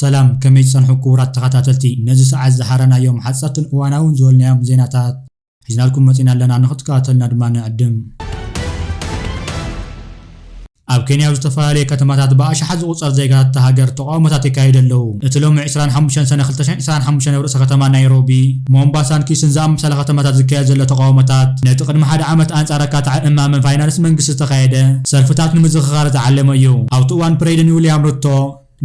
ሰላም፣ ከመይ ጸንሑ ክቡራት ተኸታተልቲ? ነዚ ሰዓት ዝሓረናዮም ሓጸርትን እዋናውን ዝበልናዮም ዜናታት ሒዝናልኩም መጺና ኣለና፣ ንኽትከታተልና ድማ ንዕድም። ኣብ ኬንያ ኣብ ዝተፈላለየ ከተማታት ብኣሽሓት ዝቑጸር ዜጋታት እታ ሃገር ተቓውሞታት የካይዱ ኣለዉ። እቲ ሎሚ ዕስራን ሓሙሽተን ሰነ ክልተ ሽሕን ዕስራን ሓሙሽተን ኣብ ርእሰ ከተማ ናይሮቢ፣ ሞምባሳን ኪሱን ዝኣመሰላ ከተማታት ዝካየድ ዘሎ ተቓውሞታት፣ ነቲ ቅድሚ ሓደ ዓመት ኣንጻር ኣካታዒ እማመ ፋይናንስ መንግስቲ ዝተኻየደ ሰልፍታት ንምዝኽኻር ዝዓለመ እዩ። ኣብቲ እዋን ፕሬዚደንት ዊልያም ሩቶ፣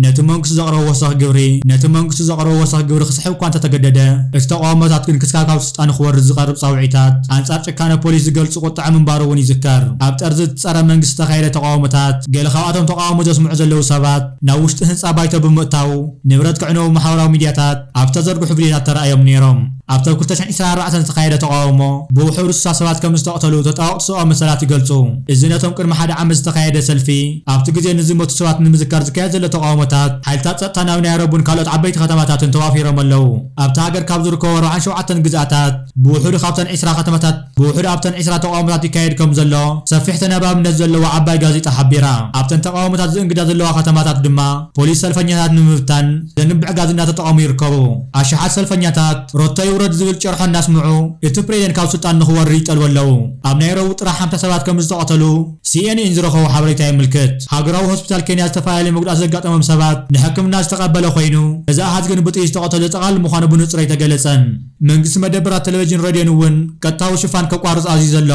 ነቲ መንግስቲ ዘቕረቦ ወሰኽ ግብሪ፣ ነቲ መንግስቲ ዘቕረቦ ወሰኽ ግብሪ ክስሕብ እኳ እንተተገደደ፣ እቲ ተቓውሞታት ግን ክሳብ ካብ ስልጣኑ ክወርድ ዝቐርብ ጻውዒታት፣ ኣንጻር ጭካነ ፖሊስ ዝገልጽ ቁጥዐ ምንባሩ እውን ይዝከር። ኣብ ጠርዚ እቲ ጸረ መንግስቲ ዝተኻየደ ተቓውሞታት፣ ገለ ካብኣቶም ተቓውሞ ዘስምዑ ዘለዉ ሰባት ናብ ውሽጢ ህንጻ ባይቶ ብምእታው፣ ንብረት ክዕነዉ ማሕበራዊ ሚድያታት ኣብ ዝተዘርግሑ ቪድዮታት ተራእዮም ነይሮም። ኣብቲ ኣብ ክልተ ሽሕን ዕስራን ኣርባዕተን ዝተኻየደ ተቓውሞ፣ ብውሑድ ስሳ ሰባት ከም ዝተቐተሉ ተጣበቕቲ ሰብኣዊ መሰላት ይገልጹ። እዚ ነቶም ቅድሚ ሓደ ዓመት ዝተኻየደ ሰልፊ፣ ኣብቲ ግዜ ንዝሞቱ ሰባት ንምዝካር ዝካየድ ዘሎ ተቓውሞታት፣ ሓይልታት ጸጥታ ናብ ናይሮቢን ካልኦት ዓበይቲ ከተማታትን ተዋፊሮም ኣለዉ። ኣብታ ሃገር ካብ ዝርከቡ ኣርባዓን ሸውዓተን ግዝኣታት፣ ብውሑዱ ካብተን ዕስራ ከተማታት፣ ብውሑዱ ኣብተን ዕስራ ተቓውሞታት ይካየድ ከም ዘሎ፣ ሰፊሕ ተነባብነት ዘለዋ ዓባይ ጋዜጣ ሓቢራ። ኣብተን ተቓውሞታት ዝእንግዳ ዘለዋ ከተማታት ድማ፣ ፖሊስ ሰልፈኛታት ንምብታን ዘንብዕ ጋዝ እናተጠቐሙ ይርከቡ። ኣሽሓት ሰልፈኛታት፣ ሮቶ ይውረድ ዝብል ጭርሖ እናስምዑ፣ እቲ ፕሬዚደንት ካብ ስልጣን ንኽወርድ ይጠልቡ ኣለዉ። ኣብ ናይሮቢ ጥራሕ ሓምሳ ሰባት ከም ዝተቐተሉ፣ ሲኤንኤን ዝረኸቦ ሓበሬታ የመልክት። ሃገራዊ ሆስፒታል ኬንያ፣ ዝተፈላለዩ መጉዳእቲ ዘጋጠሞም ሰባት ንሕክምና ዝተቐበለ ኮይኑ፣ እዚ ኣሃዝ ግን ብጥይት ዝተቐተሉ ጠቓሊ ምዃኑ ብንጹር ኣይተገለጸን። መንግስቲ መደበራት ቴሌቪዥን ሬድዮን እውን ቀጥታዊ ሽፋን ከቋርጽ ኣዚዙ ኣሎ።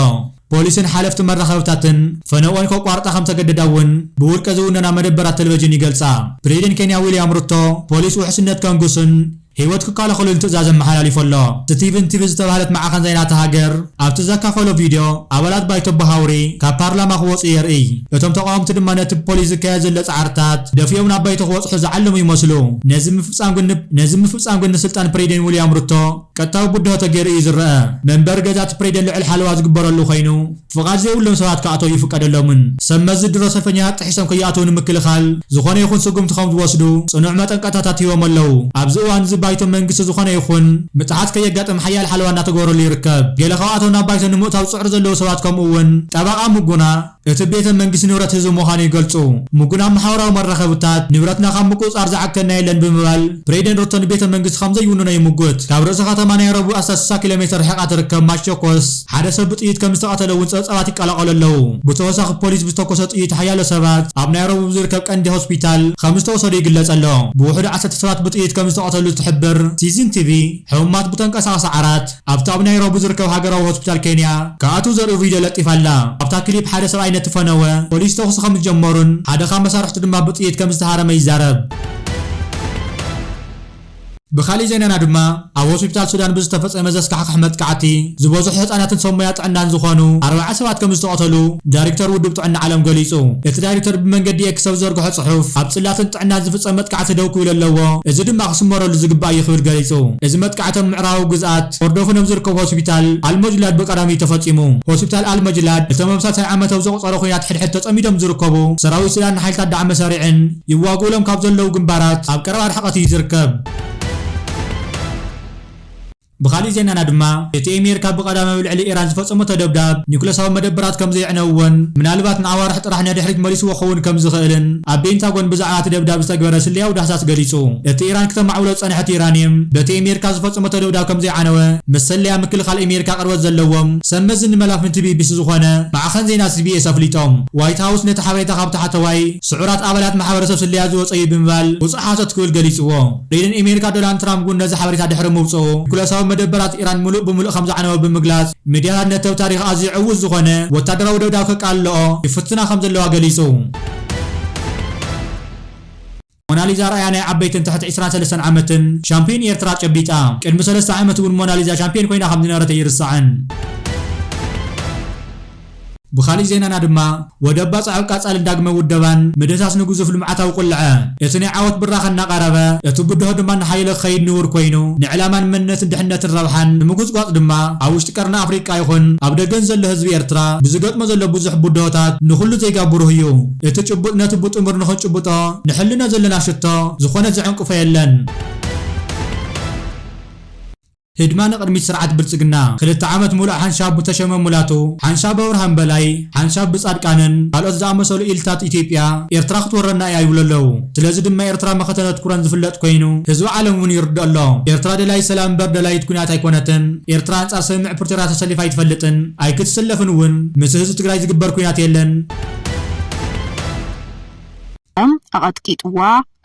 ፖሊስን ሓለፍቲ መራኸብታትን ፈነወን ከቋርጣ ከም ተገደዳ እውን ብውልቀ ዝውነና መደበራት ቴሌቪዥን ይገልጻ። ፕሬዚደንት ኬንያ ዊልያም ሩቶ፣ ፖሊስ ውሕስነት ከንግሱን ህይወት ክከላኸሉን ትእዛዝ ኣመሓላሊፉ ኣሎ። ስቲቨን ቲቪ ዝተባህለት ማዕኸን ዜና እታ ሃገር ኣብቲ ዘካፈሎ ቪድዮ፣ ኣባላት ባይቶ ብሃውሪ ካብ ፓርላማ ክወጹ የርኢ። እቶም ተቓወምቲ ድማ ነቲ ብፖሊስ ዝካየድ ዘሎ ጻዕርታት ደፊኦም ናብ ባይቶ ክበጽሑ ዝዓለሙ ይመስሉ። ነዚ ምፍጻም ግን፣ ነዚ ምፍጻም ግን ንስልጣን ፕሬዚደንት ዊልያም ሩቶ ቀጥታዊ ብድሆ ተገይሩ እዩ ዝረአ። መንበሪ ገዛ እቲ ፕሬዚደንት ልዑል ሓለዋ ዝግበረሉ ኮይኑ፣ ፍቓድ ዘይብሎም ሰባት ክኣተው ይፍቀደሎምን። ሰብ መዚ ድሮ ሰልፈኛታት ጥሒሶም ከይኣተው ንምክልኻል ዝኾነ ይኹን ስጉምቲ ከም ዝወስዱ ጽኑዕ መጠንቀቕታታት ሂቦም ኣለዉ። ኣብዚ እዋን እዚ ባይቶ መንግስቲ ዝኾነ ይኹን ምጥሓት ከየጋጥም ሓያል ሓለዋ እናተገበረሉ ይርከብ። ገለ ካብኣቶም ናብ ባይቶ ንምእታው ጽዕሪ ዘለዉ ሰባት ከምኡ እውን ጠበቓ ምጉና እቲ ቤተ መንግስቲ ንብረት ህዝቢ ምዃኑ ይገልጹ። ምጉና ኣብ ማሕበራዊ መራኸብታት ንብረትና ካብ ምቁጽጻር ዝዓግተና የለን ብምባል ፕሬዚደንት ሩቶ ንቤተ መንግስቲ ከም ዘይውንኖ ይምጉት። ካብ ርእሰ ከተማ ናይሮቢ ኣስታት ስሳ ኪሎ ሜትር ርሒቓ ትርከብ ማቸኮስ ሓደ ሰብ ብጥይት ከም ዝተቐተለ እውን ጸብጻባት ይቀላቐሉ ኣለዉ። ብተወሳኺ ፖሊስ ብዝተኮሰ ጥይት ሓያሎ ሰባት ኣብ ናይሮቢ ብዝርከብ ቀንዲ ሆስፒታል ከም ዝተወሰዱ ይግለጽ ኣሎ። ብውሕዱ ዓሰርተ ሰባት ብጥይት ከም ዝተቐተሉ ትሕብር ሲዝን ቲቪ ሕሙማት ብተንቀሳቓሲ ዓራት ኣብቲ ኣብ ናይሮቢ ዝርከብ ሃገራዊ ሆስፒታል ኬንያ ክኣትዉ ዘርኢ ቪድዮ ለጢፋ ኣላ። ኣብታ ክሊፕ ሓደ ሰብኣይ ነቲ ፈነወ ፖሊስ ተኹሲ ከም ዝጀመሩን ሓደ ካብ መሳርሕቱ ድማ ብጥይት ከም ዝተሃረመ ይዛረብ። ብኻሊእ ዜናና ድማ፣ ኣብ ሆስፒታል ሱዳን ብዝተፈጸመ ዘስካሕክሕ መጥቃዕቲ፣ ዝበዝሑ ህጻናትን ሰብ ሞያ ጥዕናን ዝኾኑ ኣርባዓ ሰባት ከም ዝተቐተሉ ዳይሬክተር ውድብ ጥዕና ዓለም ገሊጹ። እቲ ዳይሬክተር ብመንገዲ ኤክስ ኣብ ዝዘርግሖ ጽሑፍ፣ ኣብ ጽላትን ጥዕናን ዝፍጸም መጥቃዕቲ ደው ክብል ኣለዎ፣ እዚ ድማ ክስመረሉ ዝግባእ እዩ ክብል ገሊጹ። እዚ መጥቃዕቲ ኣብ ምዕራባዊ ግዝኣት ኮርዶፋን ኣብ ዝርከብ ሆስፒታል ኣልመጅላድ ብቀዳሚ ተፈጺሙ። ሆስፒታል ኣልመጅላድ፣ ንተመሳሳሊ ዓመት ኣብ ዘቑጸረ ኲናት ሕድሕድ ተጸሚዶም ዝርከቡ ሰራዊት ሱዳን ንሓይልታት ዳዕመ ሰሪዕን ይዋግኡሎም ካብ ዘለዉ ግንባራት ኣብ ቀረባ ርሕቀት እዩ ዝርከብ። ብኻሊእ ዜናና ድማ፣ እቲ ኣሜሪካ ብቐዳማይ ኣብ ልዕሊ ኢራን ዝፈጸመቶ ደብዳብ ኒኩለሳዊ መደበራት ከም ዘየዕነወን፣ ምናልባት ንኣዋርሕ ጥራሕ ንድሕሪት መሊስዎ ክኸውን ከም ዝኽእልን ኣብ ቤንታጎን ብዛዕባ እቲ ደብዳብ ዝተግበረ ስለያዊ ዳህሳስ ገሊጹ። እቲ ኢራን ክተማዕብሎ ዝጸንሐት ዩራንየም በቲ ኣሜሪካ ዝፈጸመቶ ደብዳብ ከም ዘይዓነወ መሰለያ ምክልኻል ኣሜሪካ ቅርበት ዘለዎም ሰብ መዚ ንመላፍንቲ ቢቢሲ ዝኾነ ማዕኸን ዜና ሲቢኤስ ኣፍሊጦም። ዋይት ሃውስ ነቲ ሓበሬታ ካብ ታሕተዋይ ስዑራት ኣባላት ማሕበረሰብ ስለያ ዝወጸ እዩ ብምባል ውጹእ ሓሶት ክብል ገሊጽዎ። ፕሬዚደንት ኣሜሪካ ዶናልድ ትራምፕ እውን ነዚ ሓበሬታ ድሕሪ ምውጽኡ፣ ኒኩለሳዊ መደበራት ኢራን ምሉእ ብምሉእ ከም ዝዓነወ ብምግላጽ፣ ሚድያታት ነቲ ኣብ ታሪኽ ኣዝዩ ዕዉት ዝኾነ ወታደራዊ ደብዳብ ከቃልልኦ ይፍትና ከም ዘለዋ ገሊጹ። ሞናሊዛ ራእያ ናይ ዓበይትን ትሕቲ ዕስራን ሰለስተን ዓመትን ሻምፒዮን ኤርትራ ጨቢጣ። ቅድሚ ሰለስተ ዓመት እውን ሞናሊዛ ሻምፒዮን ኮይና ከም ዝነበረት ኣይርሳዕን። ብኻሊእ ዜናና ድማ፣ ወደብ ባጽዕ ኣብ ቀጻልን ዳግመ ውደባን ምድህሳስ ንግዙፍ ልምዓታዊ ቁልዐ። እቲ ናይ ዓወት ብራኸ እናቐረበ፣ እቲ ብድሆ ድማ እናሓየለ ክኸይድ ንቡር ኮይኑ፣ ንዕላማን መንነትን ድሕነትን ረብሓን ንምጉጽጓጽ ድማ፣ ኣብ ውሽጢ ቀርኒ ኣፍሪቃ ይኹን ኣብ ደገን ዘሎ ህዝቢ ኤርትራ ብዝገጥሞ ዘሎ ብዙሕ ብድሆታት ንኹሉ ዜጋ ብሩህ እዩ። እቲ ጭቡጥ ነቲ ብጥሙር ንኽንጭብጦ ንሕልኖ ዘለና ሽቶ ዝኾነ ዝዕንቅፎ የለን። ህድማ ንቕድሚት ስርዓት ብልጽግና። ክልተ ዓመት ሙሉእ ሓንሻብ ብተሸመ ሙላቱ፣ ሓንሻብ ኣብርሃም በላይ፣ ሓንሻብ ብጻድቃንን ካልኦት ዝኣመሰሉ ኢልታት ኢትዮጵያ ኤርትራ ክትወረና እያ ይብሉ ኣለዉ። ስለዚ ድማ ኤርትራ መኸተ ነትኩረን ዝፍለጥ ኮይኑ ህዝቢ ዓለም እውን ይርድኦ ኣሎ። ኤርትራ ደላይ ሰላም እምበር ደላይት ኩናት ኣይኮነትን። ኤርትራ ኣንጻር ስምምዕ ፕሪቶርያ ተሰሊፋ ኣይትፈልጥን፣ ኣይክትስለፍን እውን። ምስ ህዝቢ ትግራይ ዝግበር ኩናት የለን። ኣቐጥቂጥዋ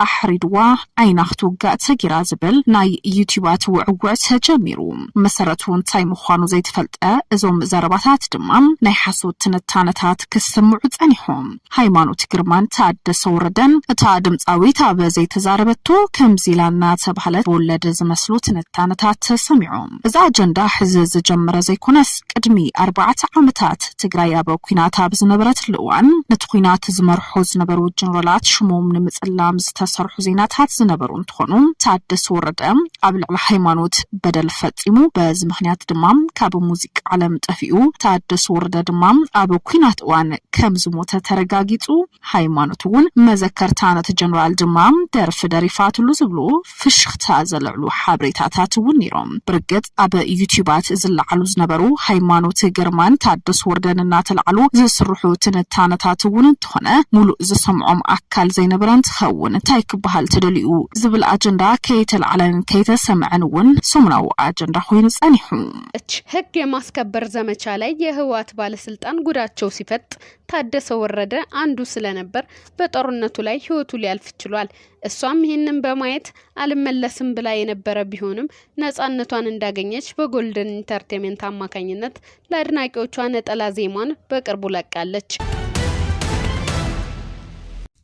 ኣሕሪድዋ ዓይና ክትውጋእ ሰጊራ ዝብል ናይ ዩቲባት ውዕውዕ ተጀሚሩ። መሰረቱ እንታይ ምዃኑ ዘይተፈልጠ እዞም ዘረባታት ድማ ናይ ሓሶት ትንታነታት ክስምዑ ጸኒሖም። ሃይማኖት ግርማን ታደሰ ወረደን እታ ድምፃዊት ኣብ ዘይተዛረበቶ ከምዚ ኢላ እናተባህለት ወለድ ዝመስሉ ትንታነታት ተሰሚዖም። እዚ ኣጀንዳ ሕዚ ዝጀመረ ዘይኮነስ ቅድሚ ኣርባዕተ ዓመታት ትግራይ ኣብ ኩናት ኣብ ዝነበረትሉ እዋን ነቲ ኩናት ዝመርሑ ዝነበሩ ጀነራላት ሽሞም ንምፅላም ዝተሰርሑ ዜናታት ዝነበሩ እንትኾኑ ታደሰ ወረደ ኣብ ልዕሊ ሃይማኖት በደል ፈፂሙ በዚ ምክንያት ድማ ካብ ሙዚቃ ዓለም ጠፊኡ ታደሰ ወረደ ድማ ኣብ ኩናት እዋን ከም ዝሞተ ተረጋጊፁ። ሃይማኖት እውን መዘከርታ ነቲ ጀነራል ድማ ደርፊ ደሪፋትሉ ዝብሉ ፍሽኽታ ዘለዕሉ ሓበሬታታት እውን ነይሮም። ብርግጽ ኣብ ዩቲዩባት ዝለዓሉ ዝነበሩ ሃይማኖት ግርማን ታደስ ወርደን እናተለዓሉ ዝስርሑ ትንታነታት እውን እንተኾነ ሙሉእ ዝሰምዖም ኣካል ዘይነበረ እንትኸውን እንታይ ክበሃል ተደልዩ ዝብል ኣጀንዳ ከይተለዓለን ከይተሰምዐን እውን ሰሙናዊ ኣጀንዳ ኮይኑ ጸኒሑ። ህግ የማስከበር ዘመቻ ላይ የህወሓት ባለስልጣን ጉዳቸው ሲፈጥ ታደሰ ወረደ አንዱ ስለነበር በጦርነቱ ላይ ህይወቱ ሊያልፍ ችሏል። እሷም ይህንን በማየት አልመለስም ብላ የነበረ ቢሆንም ነፃነቷን እንዳገኘች በ Golden Entertainment አማካኝነት ለአድናቂዎቿ ነጠላ ዜማን በቅርቡ ለቃለች።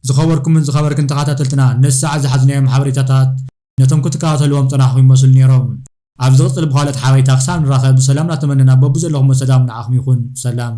ዝኸበርኩምን ዝኸበርክን ተኸታተልትና ነዚ ሰዓት ዝሓዝናዮም ሓበሬታታት ነቶም ክትከታተልዎም ጸናሕኹም ይመስሉ ነይሮም። ኣብ ዝቕጽል ብኻልኦት ሓበሬታ ክሳብ ንራኸብ ብሰላም እናተመነና በብዘለኹሞ ሰላም ንዓኹም ይኹን። ሰላም።